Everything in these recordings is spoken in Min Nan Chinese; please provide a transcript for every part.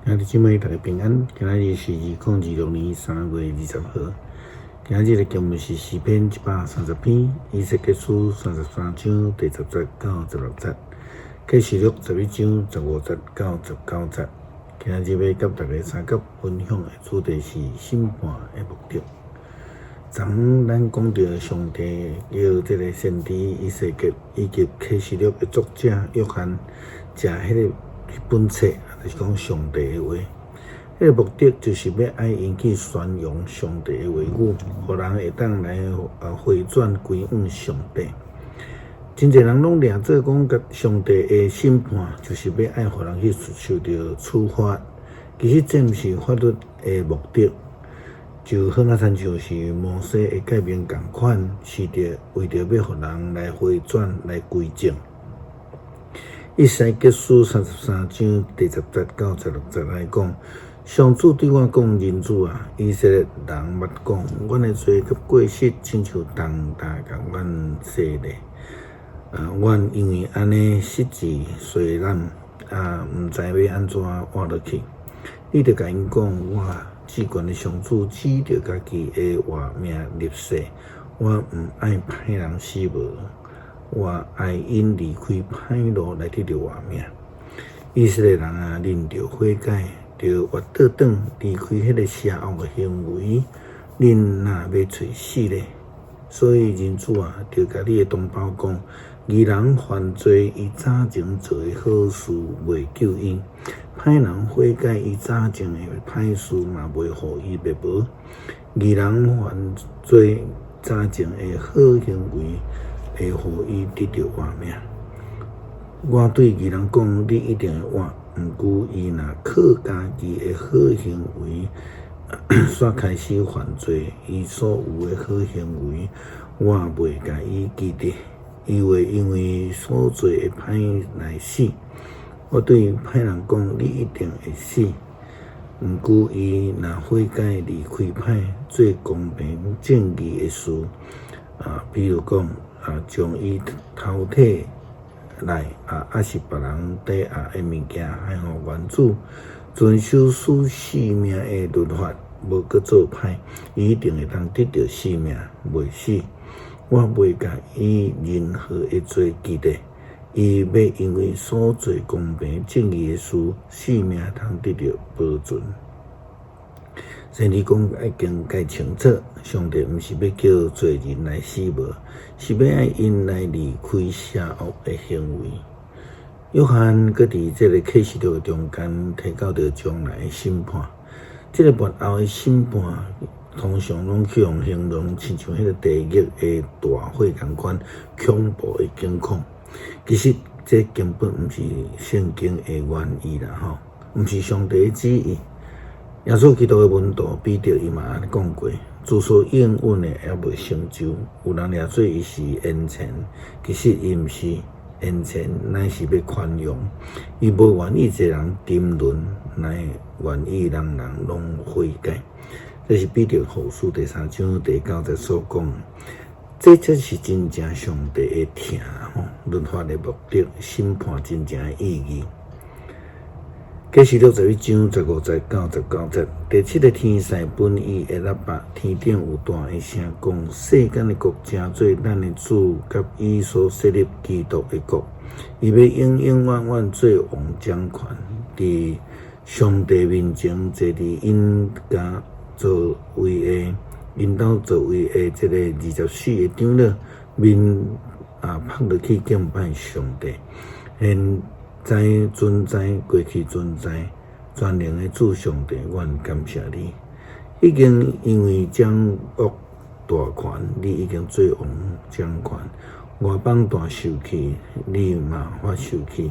兄弟姊妹，大家平安。今仔日是2026年3月20號。今仔日的經文是詩篇130篇，以西結書33章第10節到16節，啟示錄11章15節到19節。今仔日欲佮大家相佮分享的主題是審判的目的。昨昏咱講著上帝叫這个先知以西結以及啟示錄的作者約翰，食彼个彼本冊，就是講上帝的話。彼个目的就是欲愛𪜶去宣揚上帝的話語，予人會當來回轉歸向上帝。真濟人攏掠做講，共上帝的審判就是欲愛予人去受著處罰。其實這毋是法律的目的，就好若親像是摩西的誡命仝款，是著為著欲予人來回轉來歸正。以西結書33章第10節到16節來講，上主對我講：人子啊，以色列人捌講，阮的罪佮過失，親像重擔共阮繫咧。啊，阮因為按呢失志衰懶，啊，毋知欲按怎活落去。你著共𪜶講，我至懸的上主指著家己的活命立誓，我毋愛歹人死無。我愛𪜶離開歹路來得著活命。以色列人啊，恁著悔改，著活倒轉，離開彼个邪惡的行為，恁若欲揣死咧？所以人子啊，著共你的同胞講：義人犯罪，伊早前做的好事袂救伊；歹人悔改，伊早前的歹事嘛袂予伊滅無。義人犯罪，早前的好行為會予伊得著活命。我對義人講，你一定會活。毋過伊若靠家己的好行為，煞開始犯罪，伊所有的好行為，我袂共伊記得。伊會因為所做的歹來死。我對歹人講，你一定會死。毋過伊若悔改離開歹，做公平正義的事，啊，比如講，啊，將伊頭體內啊，抑是別人抵押的物件還予原主，遵守使性命的律法，無閣做歹，伊一定會當得著性命，袂死。我袂共伊任何的罪記得，伊欲因為所做公平正義的事，性命通得著保存。先知講已經蓋清楚，上帝毋是欲叫罪人來死無，是欲愛𪜶來離開邪惡的行為。約翰閣佇這个啟示錄中間提到著將來的審判，這个末後的審判通常攏去予形容親像彼个地獄的大火仝款恐怖的境況。其實這根本毋是聖經的原意啦，吼，毋是上帝的旨意。耶穌基督的門徒彼得伊嘛按呢講過，主所應允的猶未成就，有人掠做伊是延遲，其實伊毋是延遲，乃是欲寬容。伊無願意一个人沉淪，乃願意人人攏悔改。這是彼得後書第三章第九節所講。這才是真正上帝的疼吼，律法的目的，審判真正的意義。啟示錄11章15節到19節，第七个天使歕伊的喇叭，天頂有大的聲講：世間的國成做咱的主佮伊所設立基督的國，伊欲永永遠遠做王掌權。佇上帝面前坐佇𪜶家座位的，𪜶兜座位的這个24个長老面啊拍落去敬拜上帝。現在存在，過去存在，全能的主上帝，阮感謝你。已經因為掌握大權，你已經做王掌權。外邦大受氣，你嘛發受氣。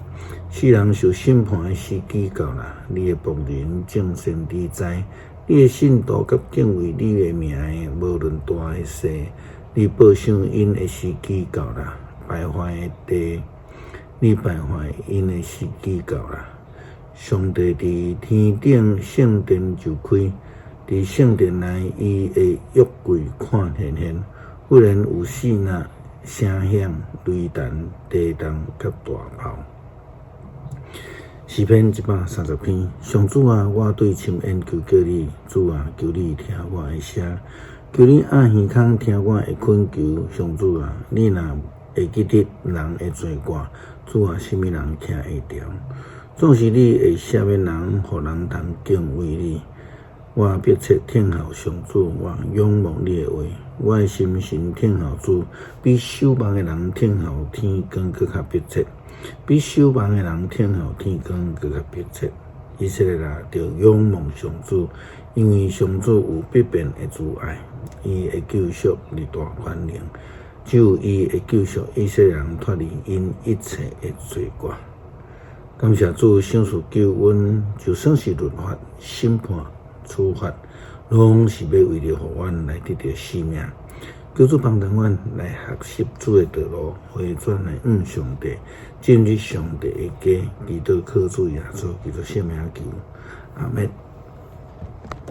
世人受審判的時機到啦，你的僕人眾先知知，你的信徒佮敬畏你的名的，無論大的細，你報賞𪜶的時機到啦，敗壞的地。你敗壞𪜶的時機到啦！上帝佇天頂聖殿就開，佇聖殿內伊的約櫃看現現，忽然有四若聲響、雷電、地動佮大炮。詩篇130篇，上主啊，我對深淵求叫你，主啊，求你聽我的聲，求你掩耳孔聽我的懇求。上主啊，你若會記得人的罪過，主啊，啥物人徛會牢？總是你會赦免人，予人通敬畏你。我迫切等候上主，我仰望你的話。我的心神等候主，比守望的人等候天光閣較迫切，比守望的人等候天光閣較迫切。以色列啊，著仰望上主，因為上主有不變的慈愛，伊的救贖力大權能，只有伊會救贖以色列人脫離𪜶一切的罪過。感謝主賞賜救恩，就算是律法、審判、處罰，攏是欲為著予阮來得著性命。求主幫助阮來學習主的道路，回轉來向上帝，進入上帝的家，祈禱靠主耶穌基督聖名求，阿們。